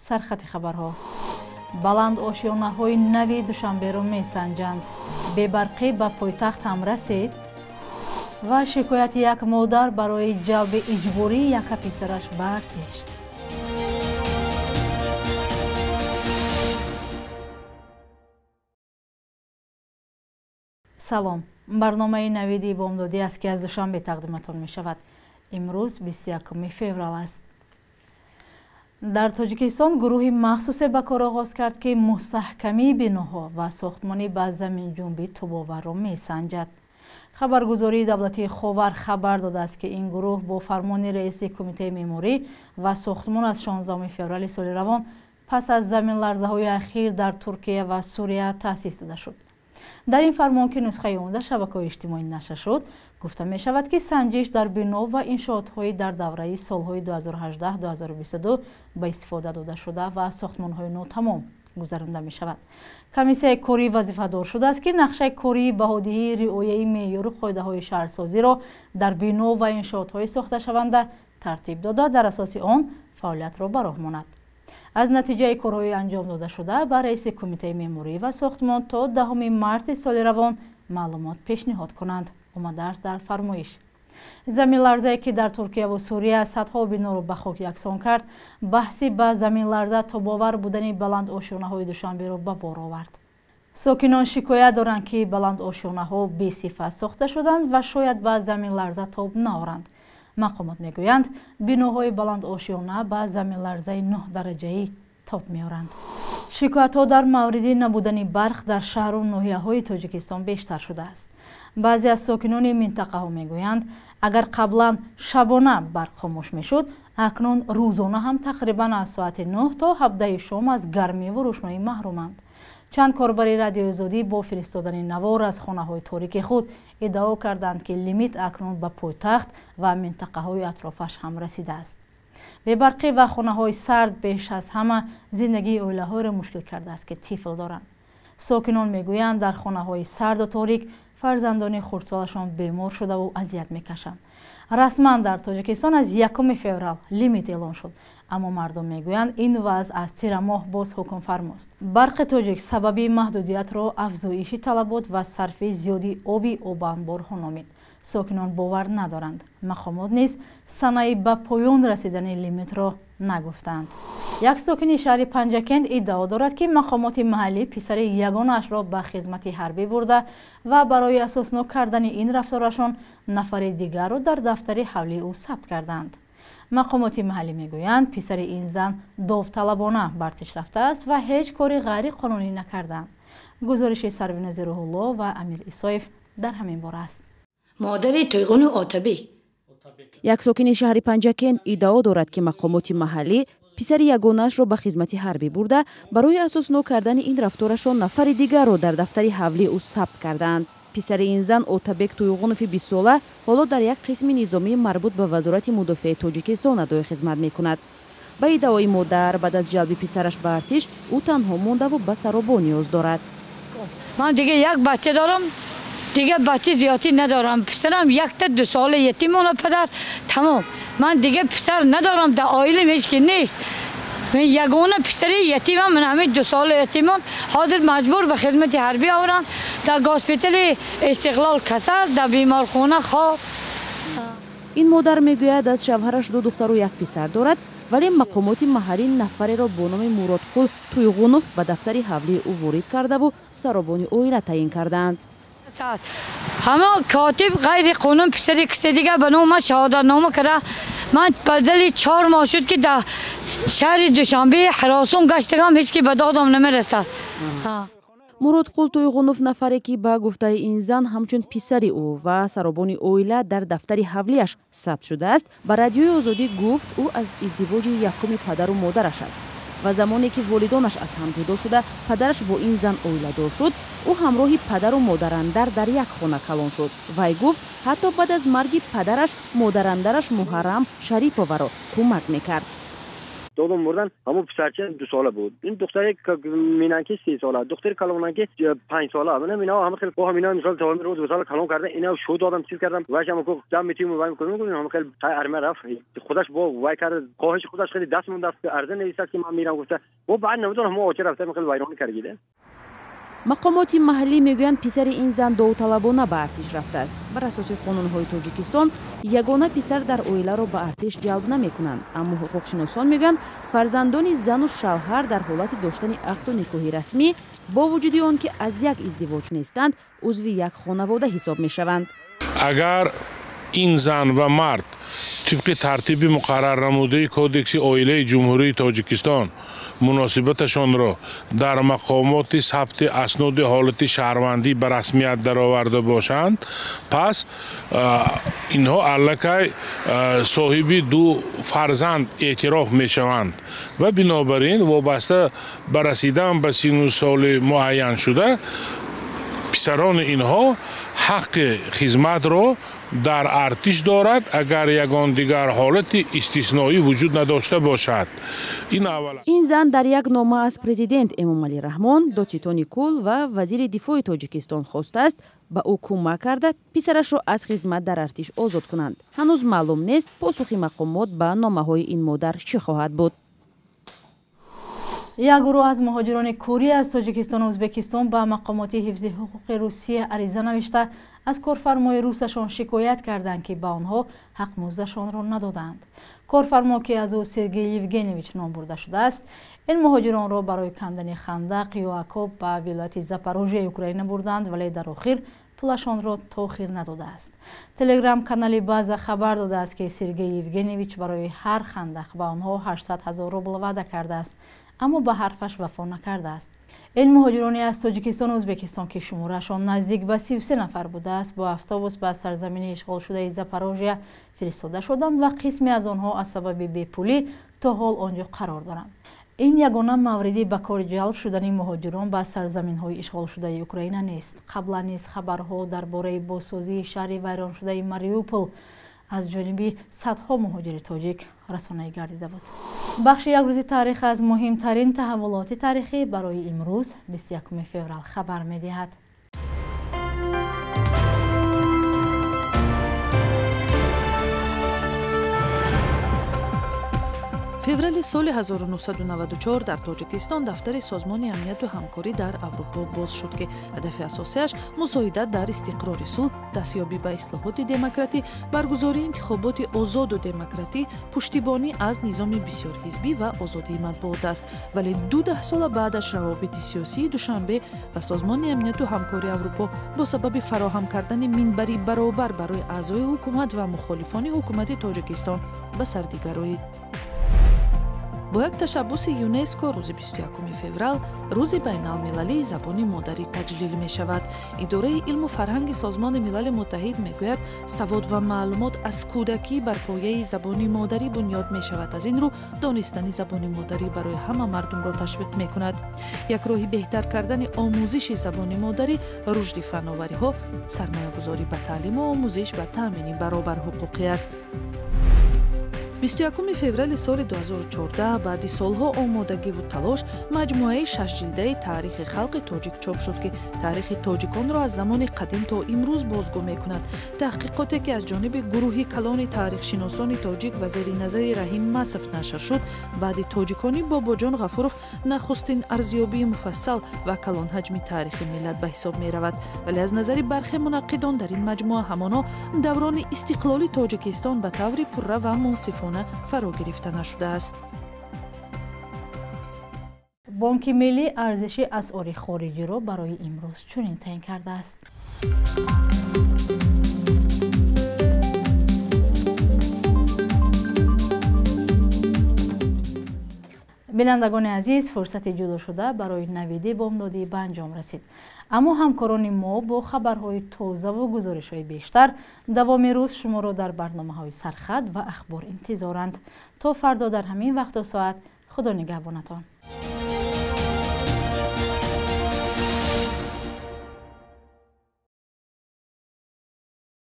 Сархати хабарҳо. Баланд ошёнаҳои нави Душанберо месанҷанд. Бебарқӣ ба пойтахт ҳам расид ва шикояти як модар барои ҷалби иҷбории яка писараш ба артиш. Салом. Барномаи навиди бомдодӣ аст, ки аз Душанбе тақдиматон мешавад. Имрӯз 21 феврал аст. Дар Тоҷикистон гурӯҳи махсусе ба кор оғоз кард, ки мустаҳкамии биноҳо ва сохтмони ба заминҷунбӣ тобоварро месанҷад. Хабаргузории давлатии Ховар хабар додааст, ки ин гурӯҳ бо фармони раиси кумитаи меъморӣ ва сохтмон аз 16 феврали соли равон пас аз заминларзаҳои ахир дар Туркия ва Сурия таъсис дода шуд. Дар ин фармон, ки нусхаи он дар шабакаҳои иҷтимоӣ нашр шуд, гуфта мешавад, ки санҷиш дар бино ва иншоотҳои дар давраи солҳои 2018-2022 ба истифода дода шуда ва сохтмонҳои нотамом гузаронда мешавад. Комиссияи корӣ вазифадор шудааст, ки нақшаи кории баҳодиҳии риояи меъёру қоидаҳои шаҳрсозиро дар бино ва иншоотҳои сохташаванда тартиб дода, дар асоси он фаъолиятро ба роҳ монад. Аз натиҷаи корҳои анҷом додашуда ба раиси кумитаи меъморӣ ва сохтмон то 10 марти соли равон маълумот пешниҳод кунанд, омадааст дар фармоиш. Заминларзае, ки дар Туркия ва Сурия садҳо биноро ба хок яксон кард, баҳси ба заминларза тобовар будани баландошёнаҳои Душанберо ба бор овард. Сокинон шикоят доранд, ки баландошёнаҳо бесифат сохта шуданд ва шояд ба заминларза тоб наоранд. Мақомот мегӯянд, биноҳои баландошёна ба заминларзаи 9 дараҷаӣ тоб меоранд. Шикоятҳо дар мавриди набудани барқ дар шаҳру ноҳияҳои Тоҷикистон бештар шудааст. Баъзе аз сокинони минтақаҳо мегӯянд, агар қаблан шабона барқ хомӯш мешуд, акнун рӯзона ҳам тақрибан аз соати 9 то 17 шом аз гармиву рӯшноӣ маҳруманд. Чанд корбари Радиои Озодӣ бо фиристодани навор аз хонаҳои торики худ иддао карданд, ки лимит акнун ба пойтахт ва минтақаҳои атрофаш ҳам расидааст. Бебарқӣ ва хонаҳои сард беш аз ҳама зиндагии оилаҳоеро мушкил кардааст, ки тифл доранд. Сокинон мегӯянд, дар хонаҳои сарду торик фарзандони хурдсолашон бемор шудаву азият мекашанд. Расман дар Тоҷикистон аз 1 феврал лимит эълон шуд, аммо мардум мегӯянд, ин вазъ аз тирамоҳ боз ҳукмфармост. Барқи Тоҷик сабаби маҳдудиятро афзоиши талабот ва сарфи зиёди оби обанборҳо номид. Сокинон бовар надоранд. Мақомот низ санаи ба поён расидани лимитро нагуфтанд. Як сокини шаҳри Панҷакент иддао дорад, ки мақомоти маҳаллӣ писари ягонаашро ба хизмати ҳарбӣ бурда ва барои асоснок кардани ин рафторашон нафари дигарро дар дафтари ҳавлии ӯ сабт карданд. Мақомоти маҳаллӣ мегӯянд, писари ин зан довталабона ба артиш рафтааст ва ҳеҷ кори ғайриқонунӣ накарданд. Гузориши Сарвинози Рӯҳулло ва Амир Исоев дар ҳамин бора аст. Модари Тойғуну Отабек. Як сокини шаҳри Панҷакент иддао дорад, ки мақомоти маҳаллӣ писари ягонаашро ба хизмати ҳарбӣ бурда, барои асоснок кардани ин рафторашон нафари дигарро дар дафтари ҳавлии ӯ сабт кардаанд. Писари ин зан, Отабек Туйғунови 20сола, ҳоло дар як қисми низомии марбут ба Вазорати мудофиаи Тоҷикистон адои хизмат мекунад. Ба иддаои модар, баъд аз ҷалби писараш ба артиш ӯ танҳо мондаву ба саробон ниёз дорад. Ман дига як бача дорам, дига бача зиёдӣ надорам. Писарам якта 2 сола ятимона, падар тамом. Ман дига писар надорам, дар оилам ҳеҷ ки нест. Ман ягона писари ятимам, ман ҳамин 2 сола ятимон. Ҳозир маҷбур ба хизмати ҳарбӣ оваранд, дар госпитали Истиқлол касал, дар беморхона хоб. Ин модар мегӯяд, аз шавҳараш ду духтару як писар дорад, вале мақомоти маҳаллӣ нафареро бо номи Муродқул Туйғунов ба дафтари ҳавлии ӯ ворид кардаву саробони оила таъин кардаанд. Ҳама котиб ғайриқонун писари кисе дига ба номи ман шаҳодатнома кара. Ман бадали 4 моҳ шуд, ки дар шаҳри Душанбе ҳаросон гаштагам, ҳеҷ ки ба додам намерасад. Муродқул Туйғунов, нафаре ки ба гуфтаи ин зан ҳамчун писари ӯ ва саробони оила дар дафтари ҳавлиаш сабт шудааст, ба Радиои Озодӣ гуфт, ӯ аз издивоҷи якуми падару модараш аст ва замоне ки волидонаш аз ҳам ҷудо шуда, падараш бо ин зан оиладор шуд, ӯ ҳамроҳи падару модарандар дар як хона калон шуд. Вай гуфт, ҳатто баъд аз марги падараш модарандараш Муҳаррам Шариповаро кӯмак мекард. Додам мурдан, ҳамон писарча 2 сола буд. Ин духтаре минанки 3 сола, духтари калонанки 5 сола. Мана ино ҳама хел бо ҳамина мисол то рӯз мисол калон карда, ино шу додам, чиз кардам. Вай ҳам ку дам метим вай мекунем, ҳама хел армия рафт. Худаш бо вай кард, хоҳиши худаш хеле даст монд, аст арза нависад ки ман мирам гуфта. Бо баъд намедонам ҳама оча рафта хеле вайронӣ кардида. Мақомоти маҳаллӣ мегӯянд, писари ин зан довталабона ба артиш рафтааст. Бар асоси қонунҳои Тоҷикистон ягона писар дар оиларо ба артиш ҷалб намекунанд, аммо ҳуқуқшиносон мегӯянд, фарзандони зану шавҳар дар ҳолати доштани ақду никоҳи расмӣ бо вуҷуди он ки аз як издивоҷ нестанд, узви як хонавода ҳисоб мешаванд. Агар ин зан ва мард тибқи тартиби муқаррарнамудаи Кодекси оилаи Ҷумҳурии Тоҷикистон муносибаташонро дар мақомоти сабти асноди ҳолати шаҳрвандӣ ба расмият дароварда бошанд, пас инҳо аллакай соҳиби 2 фарзанд эътироф мешаванд ва бинобар ин вобаста ба расидан ба сину соли муайяншуда писарони инҳо ҳаққи хизматро дар артиш дорад, агар ягон дигар ҳолати истисноӣ вуҷуд надошта бошад. Ин зан дар як нома аз президент Эмомалӣ Раҳмон, додситони кул ва вазири дифои Тоҷикистон хостааст ба ӯ кӯмак карда писарашро аз хизмат дар артиш озод кунанд. Ҳанӯз маълум нест посухи мақомот ба номаҳои ин модар чӣ хоҳад буд. Як гурӯҳ аз муҳоҷирони корӣ аз Тоҷикистону Ӯзбекистон ба мақомоти ҳифзи ҳуқуқи Русия ариза навишта аз корфармои русашон шикоят карданд, ки ба онҳо ҳақмуздашонро надоданд. Корфармо, ки аз ӯ Сергей Евгеньевич ном бурда шудааст, ин муҳоҷиронро барои кандани хандақ ё окоп ба вилояти Запорожияи Украина бурданд, вале дар охир пулашонро то охир надодааст. Телеграм-канали База хабар додааст, ки Сергей Евгеньевич барои ҳар хандақ ба онҳо 800 000 рубл ваъда кардааст, аммо ба ҳарфаш вафо накардааст. Ин муҳоҷирони аз Тоҷикистону Ӯзбекистон, ки шуморашон наздик ба 33 нафар будааст, бо автобус ба сарзамини ишғолшудаи Запорожия фиристода шуданд ва қисме аз онҳо аз сабаби бепулӣ то ҳол он ҷо қарор доранд. Ин ягона мавриди ба кор ҷалб шудани муҳоҷирон ба сарзаминҳои ишғолшудаи Украина нест. Қаблан низ хабарҳо дар бораи бозсозии шаҳри вайроншудаи Мариупол аз ҷониби садҳо муҳоҷири тоҷик расонаӣ гардида буд. Бахши як рӯзи таърих аз муҳимтарин таҳаввулоти таърихӣ барои имрӯз 21 феврал хабар медиҳад. Феврали соли 1994 дар Тоҷикистон дафтари Созмони амнияту ҳамкорӣ дар Аврупо боз шуд, ки ҳадафи асосиаш мусоидат дар истиқрори сулҳ, дастёбӣ ба ислоҳоти демократӣ, баргузории интихоботи озоду демократӣ, пуштибонӣ аз низоми бисёрҳизбӣ ва озодии матбуот аст. Вале 2 даҳсола баъдаш равобити сиёсии Душанбе ва Созмони амнияту ҳамкории Аврупо бо сабаби фароҳам кардани минбари баробар барои аъзои ҳукумат ва мухолифони ҳукумати Тоҷикистон ба сардигароид. Бо як ташаббуси ЮНЕСКО рӯзи 21 феврал рӯзи байналмилалии забони модарӣ таҷлил мешавад. Идораи илму фарҳанги Созмони Милали Муттаҳид мегӯяд, савод ва маълумот аз кӯдакӣ бар пояи забони модарӣ бунёд мешавад. Аз ин рӯ донистани забони модарӣ барои ҳама мардумро ташвиқ мекунад. Як роҳи беҳтар кардани омӯзиши забони модарӣ, рушди фановариҳо, сармоягузорӣ ба таълиму омӯзиш ва таъмини баробарҳуқуқӣ аст. 21 феврали соли 2014 баъди солҳо омодагиву талош маҷмӯаи шашҷилдаи таърихи халқи тоҷик чоп шуд, ки таърихи тоҷиконро аз замони қадим то имрӯз бозгӯ мекунад. Таҳқиқоте ки аз ҷониби гурӯҳи калони таърихшиносони тоҷик ва зери назари Раҳим Масов нашр шуд, баъди тоҷикони Бобоҷон Ғафуров нахустин арзёбии муфассал ва калонҳаҷми таърихи миллат ба ҳисоб меравад. Вале аз назари бархе мунаққидон дар ин маҷмӯа ҳамоно даврони истиқлоли Тоҷикистон ба таври пурра ва мунсифона фаро гирифта нашудааст. Бонки миллӣ арзиши асъори хориҷиро барои имрӯз чунин таъин кардааст. Бинандагони азиз, фурсати ҷудошуда барои навиди бомдодӣ ба анҷом расид. Аммо ҳамкорони мо бо хабарҳои тозаву гузоришҳои бештар давоми рӯз шуморо дар барномаҳои сархат ва ахбор интизоранд. То фардо дар ҳамин вақту соат Худо нигаҳбонатон.